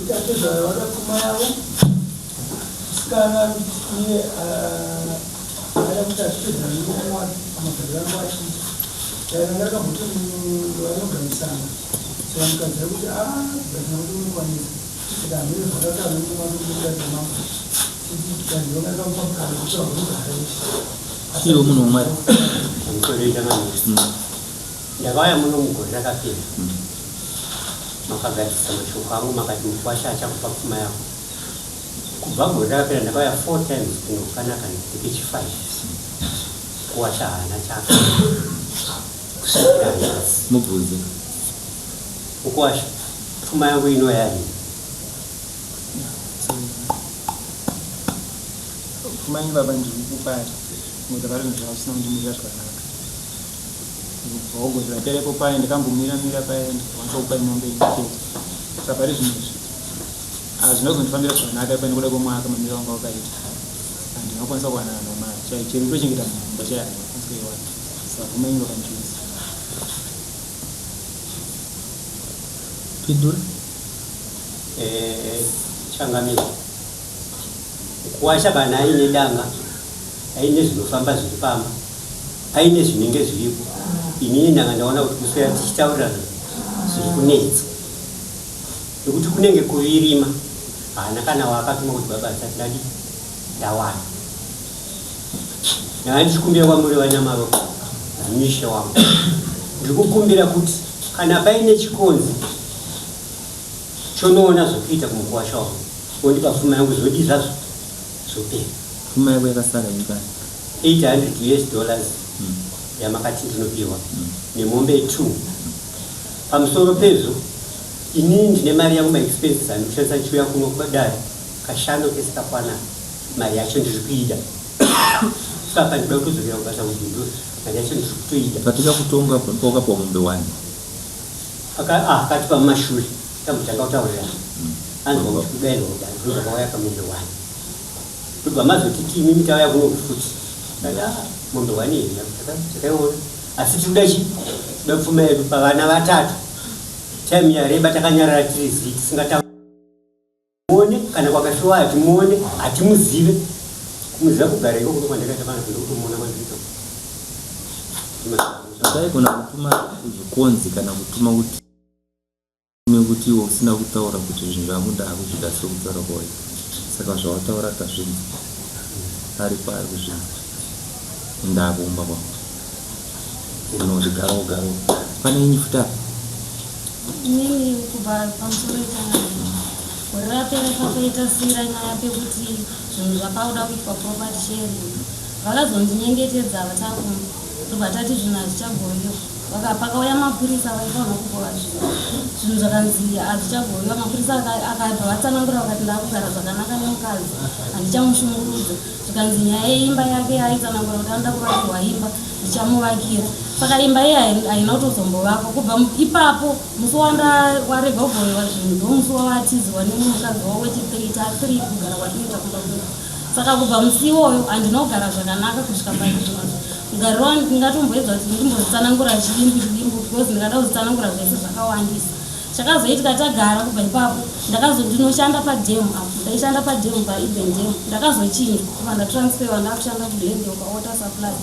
Kuti atezvara vada pfuma yavo, musikana iye ada kuti atitezvara nemurume wake pamagariro angu achiita. Dai ranga rakamboti vanogarisana. Saka mukadzi ari kuti ah kugarisana kuti unokwanisa. Saka hameno zvakataura nemurume wake kuti kudarika mambo. Chiti kanzi vanga rakamupa mukana wekuti vambonogara vese. Iwe munhu waMwari. Pamusoro changamire. Ndakauya muno mugore rakapera. Makagadzirisa mashoko angu makati mukwasha achakupa pfuma yako. Kubva gore rakapera ndakauya four times kuno kanaka ndekechi five. Mukwasha haana chaka. Kusvikira nhasi. Mubvunze. Mukwasha, pfuma yangu inouya rini? Pfuma yenyu baba ndiri kukupai ngokuti pari zvinhu zvasina kundimirira zvakanaka. Kubva gore rapera ipo paye ndakambomira mira paye ndikakwanisa kupai mombe imwe chete. Saka pari zvino izvi hazvina kuzondifambira zvakanaka ipa nekuda kwemwaka mamiriro anga wakaita. Handina kukwanisa kuwana kana mari chaiyo chero kutochengeta mumba chaiyo handina kukwanisa kuiwana. Saka pfuma yenyu baba ndichiisa. Pindura. Eh, changamire. Kuwasha kana aine danga, aine zvinofamba zviri pamba, paine zvinenge zviripo. Inini ndanga ndaona kuti kuswera tichitaurirana zviri kunetsa. Nekuti kunenge kuvirima, haana kana waakatuma kuti baba ndisati ndadii ndawana. Ndanga ndichikumbira kwamuri vaNyamaropa, ndimishe wangu. Ndiri kukumbira kuti kana paine chikonzi Chonoona zvekuita kumukuwasha wangu wondipa pfuma yangu zvodii zvazvo zvopera. Pfuma yako yakasara ingani? 800 us dollars yamakati ndinopiwa nemombe two. Pamusoro pezvo inini ndine mari yangu maexpenses andikushandisa ndichiuya kuno kudare kashanu kese kakwana mari yacho ndiri kuida. Ipapa ndinoda kutodzokera kubasa kuBindura mari yacho ndiri kutoida. Patikakutonga pawakapiwa mombe wani? Aka ah akatipa mumashure tambotanga kutaurirana anzwa kuti kudairwa kudai ndozvakauya kamombe one ndobva mazotiti imimi tauya kuno futi ndati ah mombe one here takaiona asi tiri kuda chii kuda pfuma yedu pavana vatatu time yareba takanyarara tiri zii tisingatauri Muone kana kwakafiwa hatimuone hatimuzive kumuziva kugara ikoko ndokwandakaita pana ndokutomuona kwandiriita Zvaigona kutuma zvikonzi kana kutuma kuti nekuti iwe usina kutaura kuti zvinhu zvangu ndaakuzvida sekutaura kwawaita saka zvawataura tazvinzwa aripo ari kuzvinzwa ende akuumba kwako unozvigarawo garawo pane inyi futi apa Inini kubva pamusoro ichangamire gore rapera pakaita sira nyaya pekuti zvinhu zvakauda kuitwa property sharing vakazondinyengetedza vatakumba ndobva tati zvinhu hazvichagoviwa pakauya mapurisa vaifanirwa kugova zvinhu zvinhu zvakanzi hazvichagoviwa mapurisa akabva vatsanangura vakati ndakugara zvakanaka nemukadzi handichamushungurudza Zvikanzi nyaya yeimba yake yaaitsanangura kuti anoda kuvakirwa imba ndichamuvakira. Saka imba iye haina kutozombovakwa. Kubva ipapo musi wanda warega kugovewa zvinhu ndomusi wawatizirwa nemumwe mukadzi wavo wechithree ta three kugara kwatinoita kumba kwedu. Saka kubva musi iwoyo handina kugara zvakanaka kusvika parizvino. Mugariro wangu ndingatomboedza kuti ndimbozvitsanangura chidimbu chidimbu because ndikada kuzvitsanangura zvese zvakawandisa. Chakazoitika tagara kubva ipapo ndakazo ndinoshanda padam apo ndaishanda padam paEden dam ndakazochinjwa kubva ndatransferwa ndakushanda kuGlendale pawater supply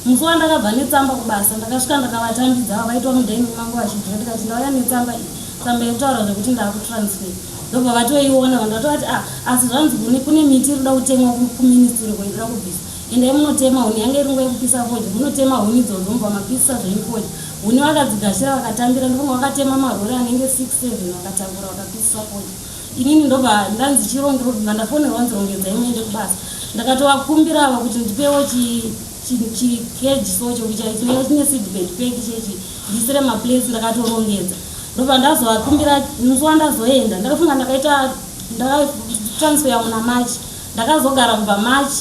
musi wandakabva netsamba kubasa ndakasvika ndakavatambidza ava vaitwa mudining mangu vachidya ndikati ndauya netsamba iyi tsamba yekutaura zvekuti ndakutransfer ndobva vatoiona vanhu vatovati ah asi zvanzi kune kune miti iri kuda kutemwa kuministry ko inoda kubviswa endai munotema huni yange iri nguva yekupisa fodya munotema huni idzodzo mobva mapisa zvenyu fodya Huni vakadzigashira vakatambira ndofunga vakatema marori anenge 6 7 vakatakura vakapisisa fodya. Inini ndobva ndanzi chirongero ndandafonerwa nzi rongedzai muende kubasa. Ndakatovakumbira ava kuti ndipewo chi chi cage so chokuti chinenge chine seed bed pack chechi ndiisire maplates ndakatorongedza. Ndobva ndazovakumbira musi wandazoenda ndakafunga ndakaita ndakatransfer muna March ndakazogara kubva March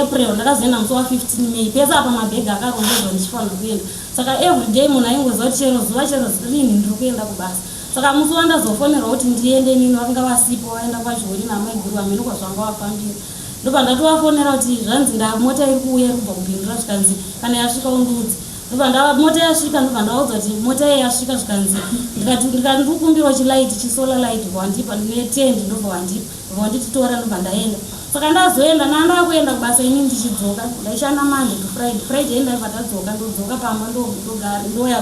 April ndakazoenda musi wa 15 May pese apa mabhegi akarongedzwa ndichifanirwa kuenda saka everyday munhu aingoziva kuti chero zuva chero rinhi ndiri kuenda kubasa saka musi wandazofonerwa kuti ndiende inini vakanga vasipo vaenda kwachiuri namaiguru hameno kwazvanga vafambira ndobva ndatovafonera kuti zvanzi ndamota iri kuuya iri kubva kubindura zvikanzi kana yasvika undiudze. Ndobva ndava mota yasvika ndobva ndavaudza kuti mota iye yasvika zvikanzi ndikati ndikati ndikukumbirawo chilight chisolar light wandipa netendi ndobva wandipa ndobva wanditi tora ndobva ndaenda. Saka ndazoenda nandakuenda kubasa ini ndichidzoka ndaishanda Monday to Friday. Friday ndaibva ndadzoka ndodzoka pamba ndogara ndoya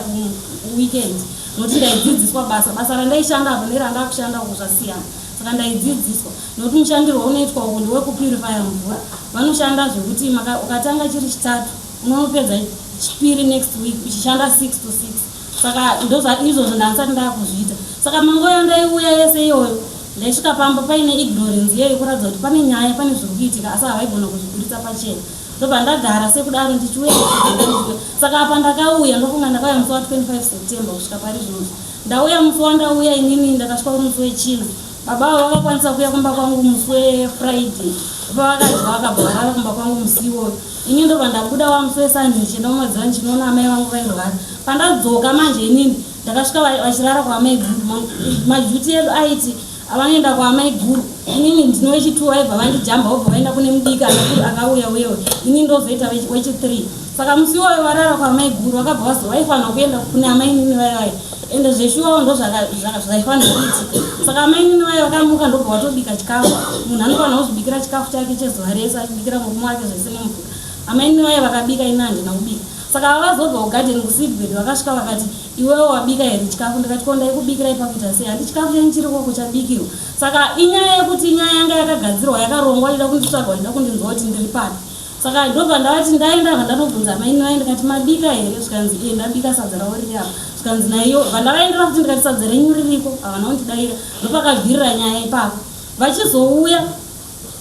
kuweekend nokuti ndaidzidziswa basa. Basa randaishanda apa nerandakushanda uku zvasiyana. Saka ndaidzidziswa nokuti mushandirwo unoitwa uku ndewekupurifaya mvura. Vanoshanda zvekuti ukatanga chiri chitatu unonopedza chipiri next week uchishanda 6 to 6. Saka izvozvo ndandisati ndakuzviita. Saka manguva yandaiuya yese iyoyo ndaisvika pamba paine ignorance iyoyo yekuratidza kuti pane nyaya pane zviri kuitika asi havaigona kuzviburitsa pachena. Ndobva ndagara sekudaro ndichiuya ndichiuya. Saka apa ndakauya ndofunga ndakauya musi wa 25 September kusvika pari zvinozvi. Ndauya musi wandauya inini ndakasvika uri musi wechina. Baba ava vakakwanisa kuuya kumba kwangu musi weFriday. Pavakadya vakabva varara kumba kwangu musi iwoyo. Ini ndobva ndabuda wamusi weSunday ndichienda kumadziva ndichinoona amai vangu vairwara. Pandadzoka manje inini ndakasvika vachirara kwaamaiguru. Majuti edu aiti vanoenda kwaamaiguru inini ndino wechitwo vaibva vandijamba vobva vaenda kune mudiki akauya uyewe ini ndozoita wechithree. Saka musi iwoyo varara kwaamaiguru vakabva vazo vaifanira kuenda kune amainini vaya vaya ende zveshuwawo ndozvaifanira kuitika. Saka amainini vaya vakamuka ndobva vatobika chikafu. Munhu anofanira kuzvibikira chikafu chake chezuva rese achibikira murume wake zvese nemvura. Amainini vaya vakabika ini handina kubika. Saka vazobva kugarden kuseedbed vakasvika vakati iwewe wabika here chikafu ndikati ko ndaikubikirai pakuita sei handi chikafu chenyu chiri koko chabikirwa. Saka inyaya yekuti inyaya yanga yakagadzirwa yakarongwa ichida kunditsvaga vachida kundinzwa kuti ndiri papi. Saka ndobva ndavati ndaenda vandanobvunza amainini vaye ndikati mabika here zvikanzi ee ndabika sadza ravo riri apa zvikanzi naiyo vandavaendera futi ndikati sadza renyu ririko havana kundidaira ndopakabvirira nyaya ipapo vachizouya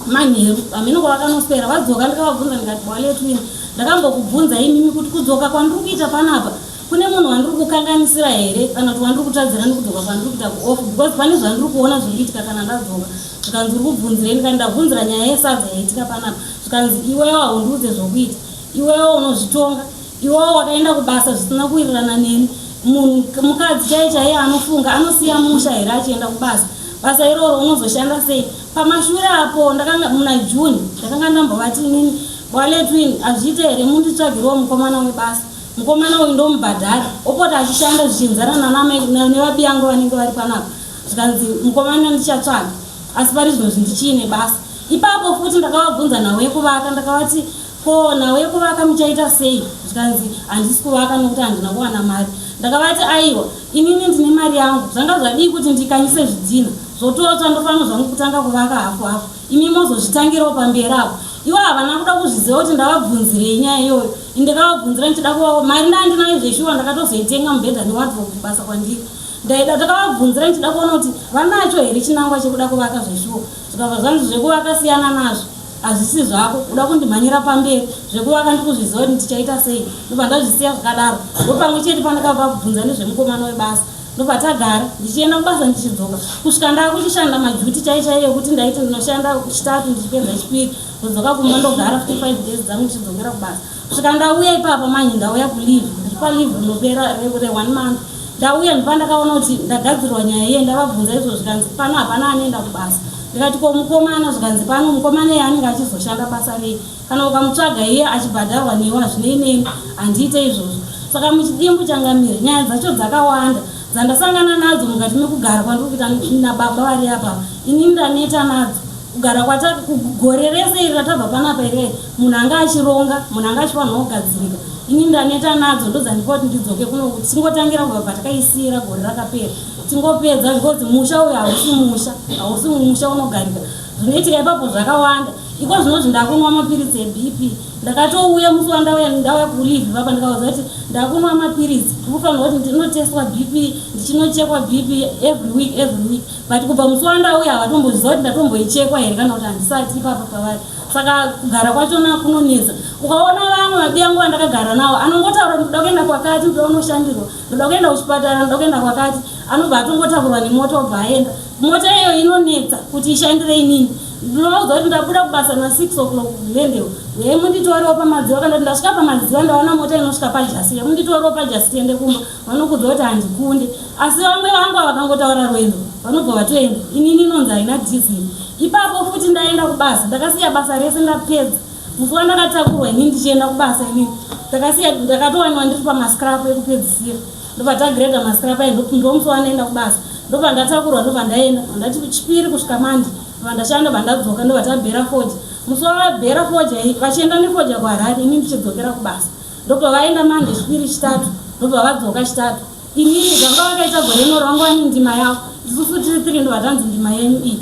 manheru hameno kwavakanoswera vadzoka ndikavabvunza ndikati bwaletwin ndakambokubvunza imimi kuti kudzoka kwandiri kuita panapa kune munhu wandiri kukanganisira here kana kuti wandiri kutadzira nekudzoka kwandiri kuita kuoff because pane zvandiri kuona zviri kuitika kana ndadzoka zvikanzi uri kubvunzirei ndikati ndabvunzira nyaya yesadza yaitika panapa zvikanzi iwewo haundiudze zvokuita iwewo unozvitonga iwewo wakaenda kubasa zvisina kuwirirana neni munhu mukadzi chaiye chaiye anofunga anosiya musha here achienda kubasa basa iroro unozoshanda sei pamashure apo ndakanga muna June ndakanga ndambovati inini bwaletwin hazviite here munditsvagirewo mukomana webasa mukomana uyu ndomubhadhara opota achishanda zvichinzana nanamai nevabiyangu vanenge vari panapa zvikanzi mukomana ndichatsvaga asi pari zvino zvindichiine basa ipapo futi ndakavabvunza nhau yekuvaka ndakavati ko nhau yekuvaka muchaita sei zvikanzi handisi kuvaka nokuti handina kuwana mari ndakavati aiwa inini ndine mari yangu zvanga zvadii kuti ndikanyise zvidhina zvototsva ndofanira zvangu kutanga kuvaka hafu hafu imi mozozvitangirawo pamberi apo ivo havana kuda kuzviziva kuti ndavabvunzirei nyaya iyoyo indikavabvunzira ndichida kuvawo mari ndandinayo zveshuwa ndakatozoitenga mubhedha newadrobe kubasa kwandiri ndaida ndakavabvunzira ndichida kuona kuti vanacho here chinangwa chekuda kuvaka zveshuwa zvikabva zvanzi zvekuvaka siyana nazvo hazvisi zvako uda kundimhanyira pamberi zvekuvaka ndikuzviziva kuti ndichaita sei ndobva ndazvisiya zvakadaro ndopamwe chete pandakavabvunza nezvemukomana webasa ndobva tagara ndichienda kubasa ndichidzoka kusvika ndakuchishanda majuti chai chaiyo ekuti ndaiti ndinoshanda chitatu ndichipedza chipiri ndodzoka kumba ndogara futi 5 days dzangu ndichidzokera kubasa kusvika ndauya ipapa manje ndauya kuleave ndiri paleave rinopera re one month ndauya ndipa ndakaona kuti ndagadzirwa nyaya iye ndavabvunza izvo zvikanzi pano hapana anoenda kubasa ndikati ko mukomana zvikanzi pano mukomana iye anenge achizoshanda basa rei kana ukamutsvaga iye achibhadharwa newe hazvinei neni handiite izvozvo saka muchidimbu changamire nyaya dzacho dzakawanda dzandasangana nadzo mukati mekugara kwandiri kuita nababa vari apa inini ndaneta nadzo kugara kwata gore rese iri ratabva panapa ire munhu anga achironga munhu anga achifanirwa kugadzirika ini ndaneta nadzo ndodzandipa kuti ndidzoke kuno tingotangira kubva patakaisiyira gore rakapera tingopedza because musha uyu hausi musha hausi musha unogarika zvinoitika ipapo zvakawanda iko zvinozvi ndakunwa mapiritsi eBP ndakatouya musi wandauya ndauya kuleave papa ndikaudza kuti ndakunwa mapiritsi ndikufanirwa kuti ndinotestwa BP ndichinochekwa BP every week every week but kubva musi wandauya havatomboziva kuti ndatomboichekwa here kana kuti handisati ipapa pavari saka kugara kwachona kunonetsa ukaona vamwe vabiyangu vandakagara navo anongotaura kuti ndoda kuenda kwakati ndoda kunoshandirwa ndoda kuenda kuchipatara ndoda kuenda kwakati anobva atongotakurwa nemota obva aenda mota iyoyo inonetsa kuti ishandire inini ndinovaudza kuti ndabuda kubasa na6 o'clock Glendale uyai munditorewo pamadziva kana kuti ndasvika pamadziva ndaona mota inosvika pajasi munditorewo pajasi tiende kumba vanokudza kuti handikunde asi vamwe vangu vakangotaura rwendo vanobva vatoenda inini inonzi haina dhiziri ipapo futi ndaenda kubasa ndakasiya basa rese ndapedza musi wandakatakurwa inini ndichienda kubasa inini. Ndakasiya ndakatowanikwa ndiri pamascrap ekupedzisira. Ndobva tagreda mascrap aye ndomusi wandaenda kubasa. Ndobva ndatakurwa ndobva ndaenda. Ndati chipiri kusvika Monday. Ndobva ndashanda ndobva ndadzoka ndobva tabhera fodya. Musi wavabhera fodya iyi vachienda nefodya kuHarare ini ndichidzokera kubasa. Ndobva vaenda Monday chipiri chitatu ndobva vadzoka chitatu. Inini zvanga vakaita gore rino vanga vane ndima yavo. Isusu tiri three ndobva tanzi ndima yenyu iyi.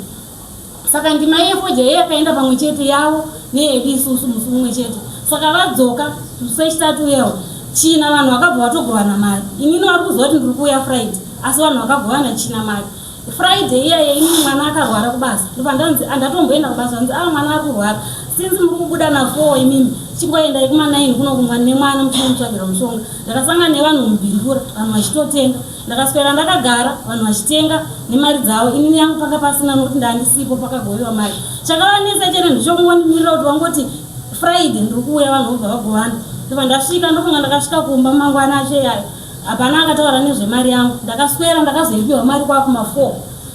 Saka ndima yefodya iye yakaenda pamwe chete yavo neyedu isusu musi mumwe chete. Saka vadzoka musi wechitatu uyewo China vanhu vakabva vatogovana mari. Inini vari kuziva kuti ndiri kuuya Friday asi vanhu vakagovana China mari. Friday iyaya inini mwana akarwara kubasa ndobva ndanzi andatomboenda kubasa vanzi ah mwana ari kurwara since muri kubuda na 4 imimi chingoendai kuma 9 kuno kumwana nemwana muchinomutsvagira mushonga. Ndakasangana nevanhu mubindura vanhu vachitotenga. Ndakaswera ndakagara vanhu vachitenga nemari dzavo inini yangu panga pasina nokuti ndandisipo pakagoviwa mari. Chakavanetsa chete ndechokungondimirira kuti vangoti Friday ndiri kuuya vanhu vobva vagovana. Ndobva ndasvika ndofunga ndakasvika kumba mangwana acho iyayo hapana akataura nezvemari yangu. Ndakaswera ndakazoipiwa mari kwakuma 4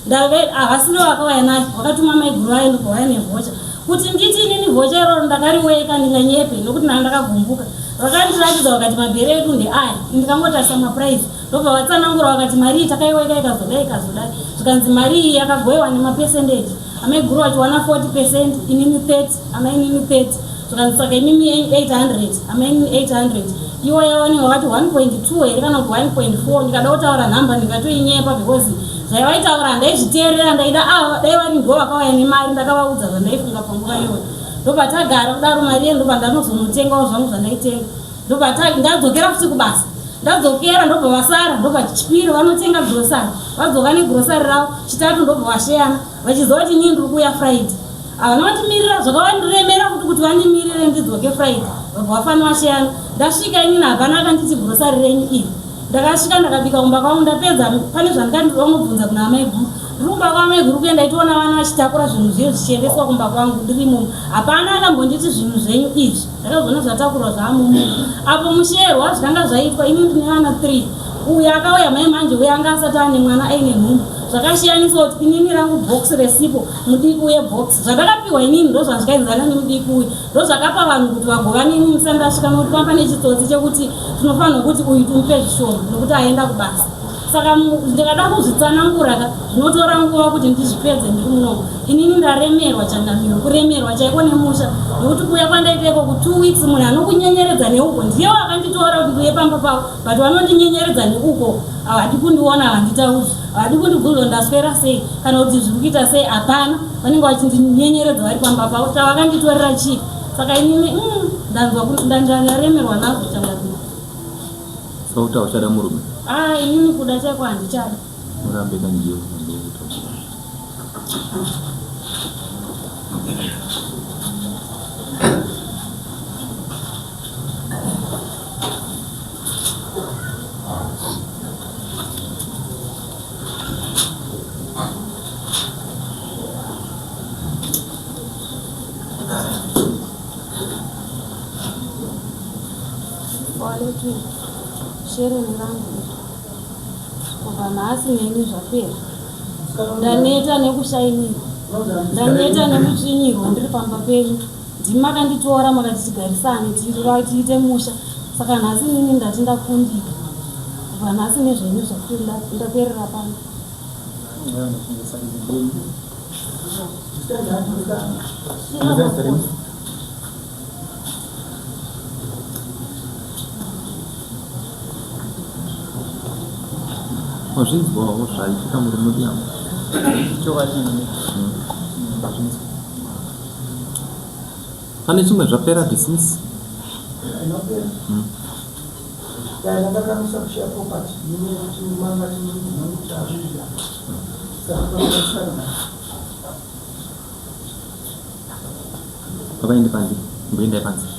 ndave havasiri vakauya nayo vakatuma maiguru vayo ndobva vauya nevhocha kuti nditi inini vhocha iroro ndakariweka ndinganyepe nokuti ndanga ndakagumbuka vakandiratidza vakati mabhere edu ndeaya ndikangotarisa maprice Ndobva vatsanangura vakati mari iyi takaiweka ikazodai ikazodai zvikanzi mari iyi yakagoiwa nemapercentage amaiguru vachiwana 40 percent inini 30 amainini 30 zvikanzi saka imimi yenyu 800 amainini 800 iwo yavanenge vakati 1.2 here kana kuti 1.4 ndikada kutaura nhamba ndingatoinyepa because zvaivaitaura handaizviteerera ndaida ava dai vari ndivo vakauya nemari ndakavaudza zvandaifunga panguva iyoyo ndobva tagara kudaro mari iye ndobva ndanozonotengawo zvangu zvandaitenga Ndobva ndadzokera futi kubasa. Ndadzokera ndobva vasara ndobva chipiri vanotenga grocery. Vadzoka negrocery ravo chitatu ndobva vasheyana vachiziva kuti inini ndiri kuuya Friday. Havana vandimirira zvakavandiremera futi kuti vandimirire ndidzoke Friday. Vabva vafana vasheyana. Ndasvika inini hapana akanditi grocery renyu iri. Ndakasvika ndakabika kumba kwangu ndapedza pane zvandikandongobvunza kuna amaiguru. Ndiri kumba kwamaiguru kuye ndaitoona vana vachitakura zvinhu zviye zvichiendeswa kumba kwangu ndiri imomo. Hapana akambonditi zvinhu zvenyu izvi. Ndakazoona zvatakurwa zvaamumu. Apo musherwa zvakanga zvaitwa ini ndine vana 3. Uyu akauya mai manje uye anga asati ane mwana aine nhumbu. Zvakashiyaniswa kuti inini rangu box resipo mudiki uye box. Zvandakapiwa inini ndozvazvikaenzana nemudiki uyu. Ndozvakapa vanhu kuti vagovane ini ndisati ndasvika nokuti panga pane chitsotsi chekuti tinofanirwa kuti uyu timupe zvishoma nokuti aenda kubasa. Saka ndikada kuzvitsanangura ka zvinotora nguva kuti ndizvipedze ndiri munomu. Inini ndaremerwa changamiro, kuremerwa chaiko nemusha nokuti kuuya kwandaita iko ku two weeks munhu anokunyenyeredza neuko ndiye wakanditora kuti ndiuye pamba pavo but vanondinyenyeredza neuko havadi kundiona havanditaudzi havadi kundibvunza kuti ndaswera sei kana kuti zviri kuita sei hapana vanenge vachindinyenyeredza vari pamba pavo tavakanditorera chii saka inini ndanzwa ndaremerwa nazvo changamiro. Saka kuti hauchada murume? Ah, inini kuda chaiko handichada. Murambe kanjiyo ndokuta. Waleti shereni rangu iri kubva nhasi neni zvapera ndaneta nekushainirwa ndaneta nekutsvinyirwa ndiri pamba penyu ndimi makanditora makati tigarisane tiite musha saka nhasi nini ndati ndakundika kubva nhasi nezvenyu ndaperera pano. Wazvinzwawo zvaitika murume uya? Chokwadi chemene. Ndazvinzwa. Pane chimwe zvapera dismiss. Inopera. Dai ndakakanganisa kushare property nenyaya yekuti mangati muri tazvidya. Saka takakanganisana. Baba ende panze. Mboendai panze.